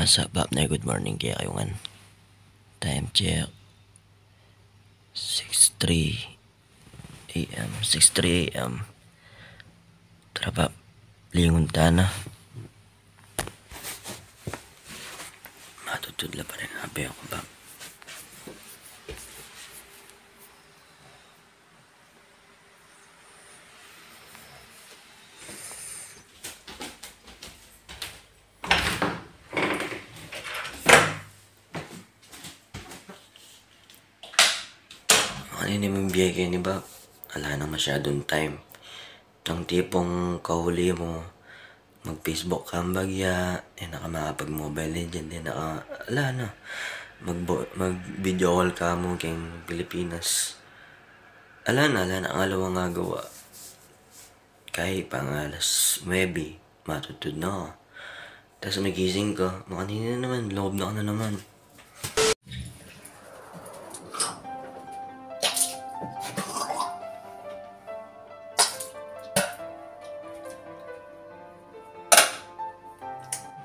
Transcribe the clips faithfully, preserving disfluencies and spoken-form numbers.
Sa bab ne, good morning kekayu ngan. Time check, six three A M, six three A M. Tara bab, lingun ta na. Matutud la pa rin, abi aku bab. Makanini mung bie keni bab, ala nang masyadung time. Itang tipung kauli mu, mag-Facebook ka bagya, e na ka makapag-Mobile Legend, e na ka, ala na. Mag-, mag-video call ka mu keng Pilipinas. Ala na, ala na kang aliwang agawa. Kay pang alas nuebe, matutud na ka. Tas magising ka, makanini na naman, lobat na ka na naman.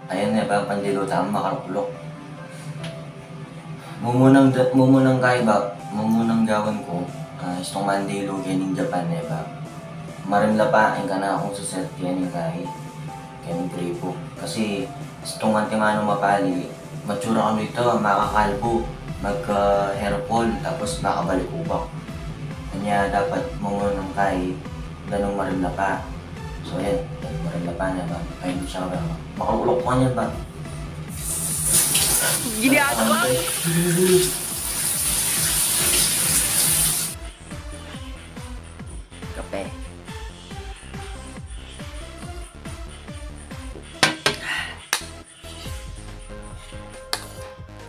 Ayan ne bab, pandilu tamu, makalukluk. Mumunang da-, mumunang kayi bab, mumunang gawan ku, ah, istung mandilu kening Japan ne bab. Marimla pa, ing kanakung suset keni kayi, kening gripo. Kasi istung antimanu mapali, matsura kanu ita, makakalbu, magka-hair fall, tapos makabalikubak. Kaya dapat mumunang kayi, danung marimla pa. So, ayan. Maganda pa niya ba? Ay, hindi siya ba? Makaulok pa niya ba? Ginagawa mo. Kape.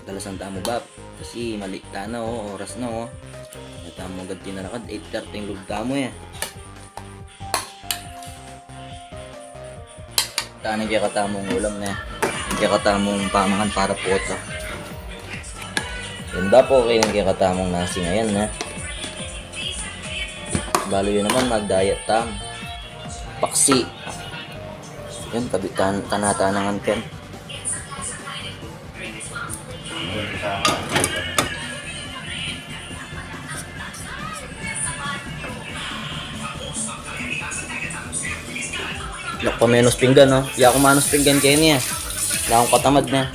Dalasan tamu, Bap. Kasi mali ta na, oh. Oras na, oh. Kaya tamu agad tinalakad. Eight thirty ing lub tamu, eh. Tana ing kekatamung ulam, ne. Ing kekatamung pamangan para pota. Yan, Bap, okay ing kekatamung nasi ngayan, ne. Balu yu naman, mag-diet tam. Paksi. Yan, kabitan, tana-tana ngan ken. Yak pa menus pinggan, no? Yak pa menus pinggan keni, eh. Lakung katamad na.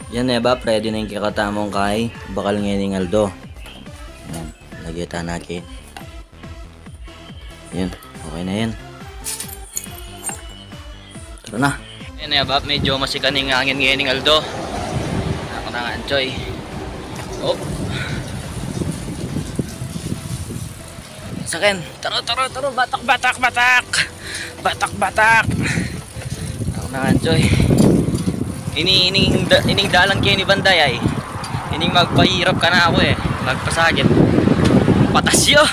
Yan, eh, Bap, ready na ing kekatamung kayi. Bakal ngening aldo. Yan, lagay ta na ken. Yan, okay na yan. Tara na. Yan, eh, Bap, medyo masikan ing angin ngening aldo. Ako na nga, Anchoy. Oh. Saken. Tara, tara, tara. Batak, batak, batak. Batak, batak. Ako na nga, Anchoy. Ini, ining da-, ining dalan keni banda ay. Ining magpahirap kanaku, eh. Magpasakit. Patas yu.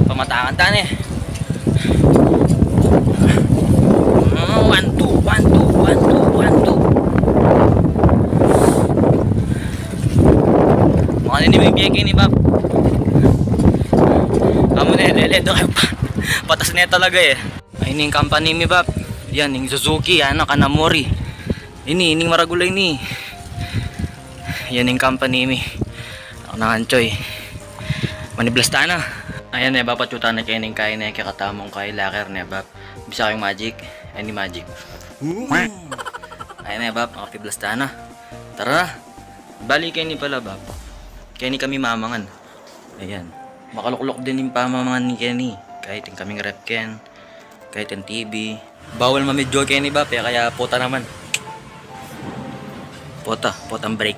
Pamatakan ta ne. Ah, one, two, one, two, one, two, one, two. Makanini mu ing bie keni, Bap? Amu ne, lele, do, patas ne talaga, eh. Ay, ini ing company mi, Bap. Yan, ing Suzuki, ano, Kanamori. Ini, ining maragul a ini. Yan ing company mi. Ako na nga, Anchoy. Maniblas ta na. Ayan, ne, Bap, atyu ta na keni ing kayi, ne, kekatamung kayi, laker, ne, Bap. Bisa kayung magic. Any magic. Ayan, ne, Bap, makapiblas ta na. Tara na. Bali, keni pala, Bap. Keni kami mamangan. Ayan. Makalukluk din ing pamamangan mi keni. Kahit ing kaming ref ken, kahit ing T V. Bawal mamidyo keni, Bap, eh, kaya pota naman. Pota, potang break.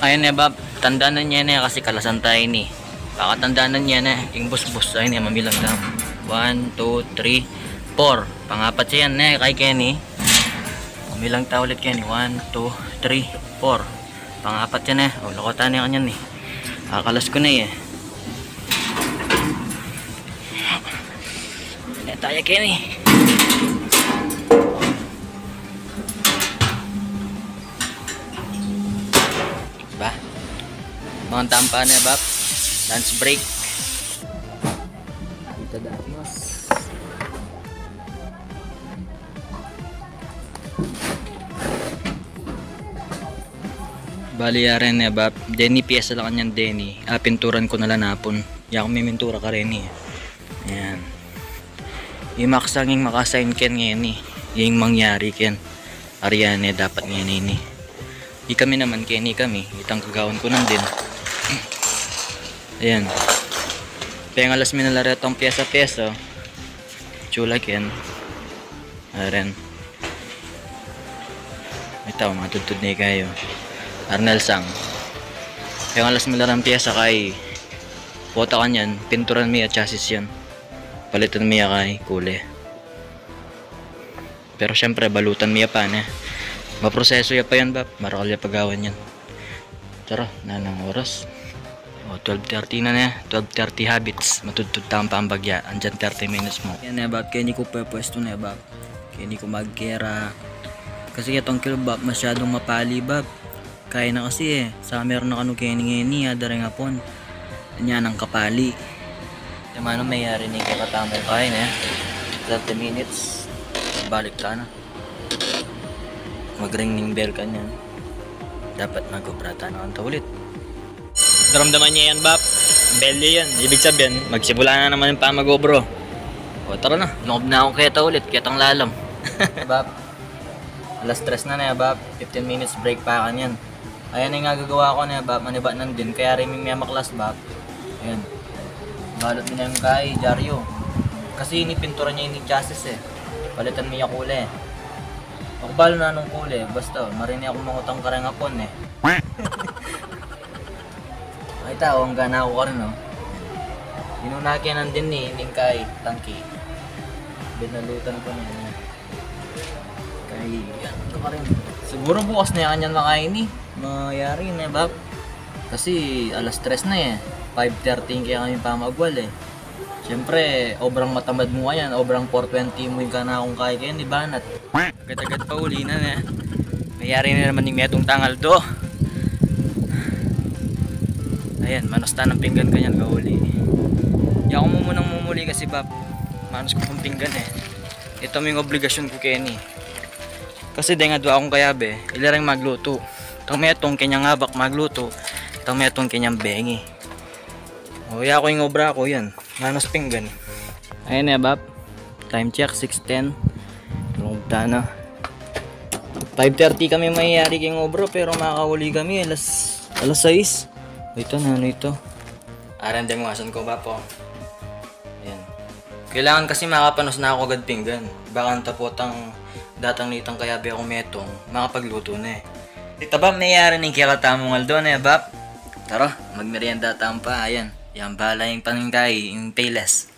Ayan ne, Bab. Tandanan ye ne, kasi kalasan taya ini. Pakatandanan ye ne, ing busbus. Ayan ne, mamilang tamu. One, two, three, four. Pangapat ya yan ne, kay Kenny. Mamilang ta ulit, Kenny. One, two, three, four. Pangapat ya ne. O, loko taya ne kanyan e. Kakalas ku ne e. Ne taya, Kenny. Ba? Mga tampa ne, Bab. Lunch break. Kita dati, mas. Bali, yari ne, Bab. Deni pyesa la kanyan deni. Apinturan ku na la napun. Yaku mimintura kareni e. Ayan. Imaksang ing makasain ken ngeni. Ing mangyari ken. Arya ne dapat ngeni ini. Ikami naman, Kenny, kami, itang gagawan ku nandin. Ayan. Pengalas mi na la retang pyesa-pyesa. Tsula ken. Aren. Ita, matudtud ne kayu. Arnel Sang. Pengalas mi la reng pyesa kay pota kanyan, pinturan mi ya chassis yan. Palitan mi ya kay kule. Pero syempre, balutan mi ya pa ne. Maproseso ya pa yan, Bab. Marakal ya pa gawan yan. Tara, nanang oras. O, twelve thirty na ne. Twelve thirty habits. Matudtud tang pambagya. Andyan thirty minutes mu. Yan ne, Bab. Keni ku pepwestu ne, Bab. Keni ku magkera. Kasi ketang kil, Bab, masyadung mapali, Bab. Kaya na kasi e, summer na kanu keni ngeni, ada reng apun. Anya nang kapali. Te, manu, meyari ne ing kekatamung kain e. Thirty minutes, balik ta na. Magring ning bell kanyan. Dapat mag-obra ta na kanta ulit. Daramdaman ye yan, Bab. Bell ye yan. Ibig sabihin, magsimula na naman ing pamag-obra. O, tara na. Lungub na kung keta ulit, ketang lalam. Bab. Alas tres na ne, Bab. Fifteen minutes break pa kanyan. Ayan ne ing gagawan ku ne, Bab. Manibat nandin. Kayari mi memaklas, Bab. Ayan. Balot mi ne ing kay dyaryu. Kasi ini pintura ne ing chassis e. Palitan mi ya kule. Aku balu nanung kule. Basta, marine aku mangutang kareng apun e. Ay, tau, angga na ku karin, o. Inuna ke nandin ini, ing kay tangki. Binalutan ku na ini. Kay, yan, ito pa rin. Siguro bukas na yan, yan makaini. Mayari ne, Bab. Kasi alas tres na e. Five thirty ing kekami pamagwal e. Siyempre, obrang matamad mu yan. Obrang four twenty mu ing kanakung kay keni, banat. Agad-agad pa uli na ne. Mayari na naman ing metung tang aldo. Ayan, manus ta nang pinggan kanyan kauli. Yaku mu munang mumuli kasi, Bab, manus ku pung pinggan e. Ita mu ing obligasyun ku keni. Kasi deng adwa kung kayabe, ila reng maglutu. Itang metung kenyang abak maglutu. Itang metung kenyang bengi. O, yaku ing obra ku yan. Manus pinggan. Ayan ne, Bab. Time check, six ten. Lungub ta na. Five thirty kami mayari keng obra, pero makauli kami alas, alas sais. Ito na, ano ito? Aran deng wasan ku, Bab, o. Ayan. Kailangan kasi makapanus na ku agad pinggan. Baka anta potang datang nitang kayabe kung metung, makapaglutu ne. Ita, Bab, mayari ne ing kekatamung aldo ne, Bab. Tara, magmerienda tamu pa, ayan. Yan bala ing paningkay, ing Payless.